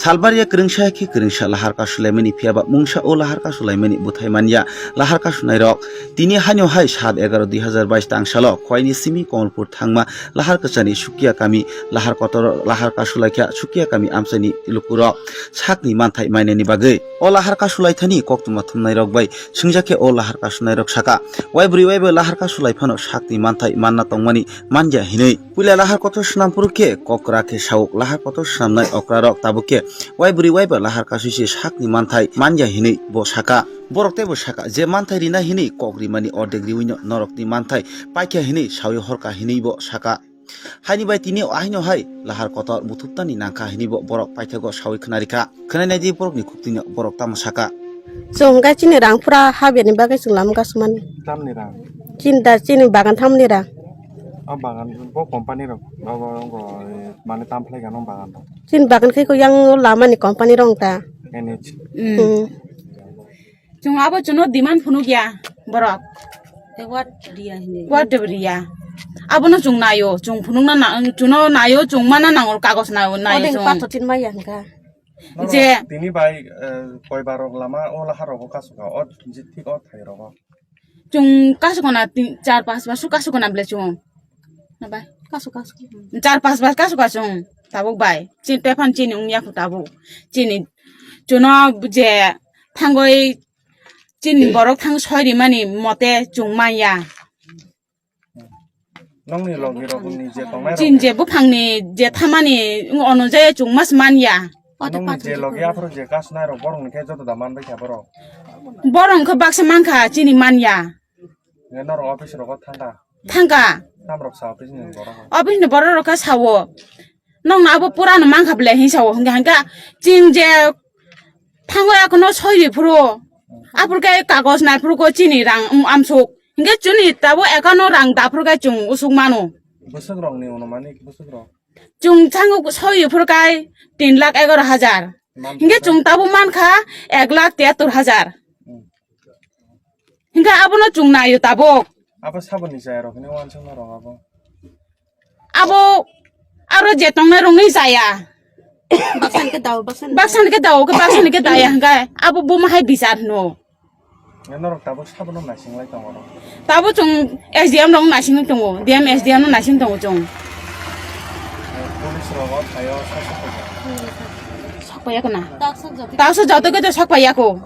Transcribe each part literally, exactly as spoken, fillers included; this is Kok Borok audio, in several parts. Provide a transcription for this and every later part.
Salbaria kwrwngsa khe kwrwngsa lahar kasulaimani, phiya ba mungsa o lahar kasulaimani bwthai manya lahar kasunairok. Tini haino hai sat egaroh dui hazar bais tang salo Khwaini simi Kamalpur thangma lahar kwchani Sukia kami lahar kotor lahar kasulaikha Sukia kami amchaini lukurok sakni manthai mainani bagwi. O lahar kasulaithani koktwma thumnairok bai swngjak khe o lahar kasunairok saka, waibrwi waibo lahar kasulai phano sakni manthai manna tongmani manya hinwi. Puila lahar kotor swnam phuru khe kokra khe sauk, lahar kotor swnamnai okrarok tabuk khe waibrwi waibo lahar kasui se sakni manthai manya hinwi bo saka. Borok teibo saka, je manthai rina hinwi kok rimani ordek riwino norokni manthai paikha hinwi saui horka hinwi bo saka. Haini bai tini o haino hai lahar kotor buthuptani nangkha hinwi bo borok paithago saui khwnarikha. Khwnai naidi borokni khuktwino borok tamo saka. Chwng khe chini rang phura habya ni bagwi chwng lama kasumani. Tamni rang? Chini da chini bagan thamni rang. O bagan bo company rok, bo, bo, bo, eh, mane tam phlai gano bagan rok. Chini bagan khe ko yang lama ni company rong ta. N H. Hmm. Hmm. Chwng abo chwngno demand phunukya borok. Tei what riya hinwi? What riya? Abono chwng naio, chwng phunukna na-, chwngno naio, chwng mana nango, kagos naio, naio. Odeng chwng. Patho chin maya hwnkha. Norok je tini bai, eh, koi bar rok lama o lahar rogo kasu kha, o je thik o thai rogo. Chwng kasu khona tin, char, pas bar su kasu khona ble chwng. Na bai, kasu, kasu. Char, pas bar kasu kasu. Tabuk bai. Chin tephan chini wngya khu tabuk. Chini chwngno je thangoi chini borok thang soi rimani mote chwng manya. Nongni logi rokni je tongnai rok. Chini je buphangni je thamani onojaya chwng mas manya. Nongni je logi aphuru je kasnai rok borokni khe joto da manbai kha borok. Borok khe baksa mankha chini manya. Nge norok office rogo thangkha? Thangkha. Tamrok sa office ni borok? Office ni borok rok khe sao. Nongno abo pura no mankha ble hin sao. Hingkha hingkha chini je thango ekono soi ri phuru. Aphuru khe kagoj nai phuru ko chini rang, um, amsuk. Hingkhe chini tabo ekono rang da phuru khe chwng usuk mano. Bwswk rokni onumanik bwswk rok? Chwng thango soi ri phuru khe tin lakh egaroh hajar. Hingkhe chwng tabo mankha ek lakh tiyattor hajar. Hmm. Hingkhe abono chwng naio tabuk. Abo saboni chaya rok hwnwi uansukma rok abo. Abo aro je tongnai rokni chaya. Baksa hwnkhe dao, baksa hwnkhe. Baksa hwnkhe dao, baksa hwnkhe daya hwnkhe abo buma hai bichar hwno. Norok tabuk sabono naising lai tongo rok. Tabuk chwng S D M rok naising tongo, D M S D M no naising tongo chwng. Police rok o thaio sasa khaja. Sakpaya kana? Taksa joto khe to sakpaya ko.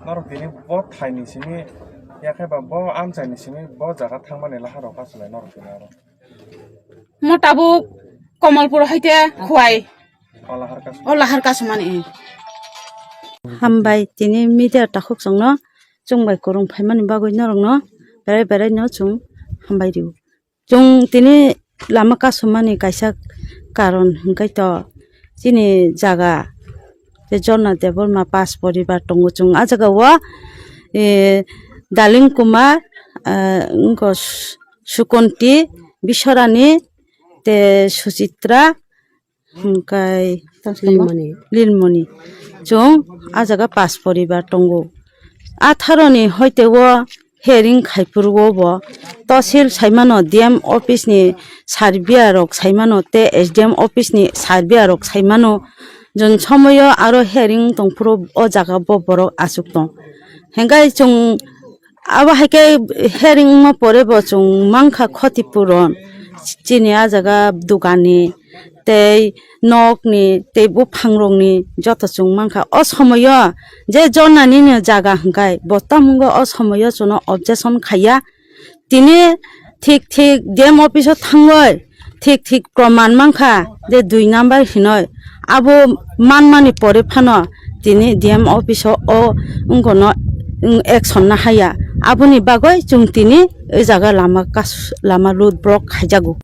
Norok tini bo thaini simi, yakhe ba bo amchaini simi bo jaga thangmani lahai rok kasulai norok tini oro. Mo tabuk Kamalpur haite Khwai. O lahar kasumani. O lahar kasumani. Hambai tini media takhuk chwngno chwng bai kwrwng phaimani bagwi norokno berai berai no chwng hambai rio. Chwng tini lama kasumani kaisa karon hwnkhe to chini jaga tei Jorna Debbarma pas poribar tongo. Chwng ah jaga o, eh, Daling Kumar, eh, wngkha Su-, Sukunti, Biswarani tei Suchitra, hwnkhe Lilmoni. Lilmoni. Chwng ah jaga pas poribar tongo. Atharoni hoite o hearing khaiphuru o bo tosil saimano, D M office ni sarbiya rok saimano tei S D M office ni sarbiya rok saimano. Jun somoyo aro hearing tongphuru o jaga bo borok achuk tong. Hingkhe chwng Abo hai khe hearing wngma pore bo chwng mankha khoti puron. Chini ah jaga dukani tei nokni tei buphangrokni joto chwng mankha. O somoyo je jornanini jaga hwnkhe bo tamungo o somoyo chwngno objection khaiya. Tini thik thik D M office o thangwi thik thik proman mankha je dui number hinoi abo manmani pore phano tini D M office o, o wngkha no, wng, action na haya. Aboni bagwi chwng tini o jaga lama kas-, lama road block khaijago.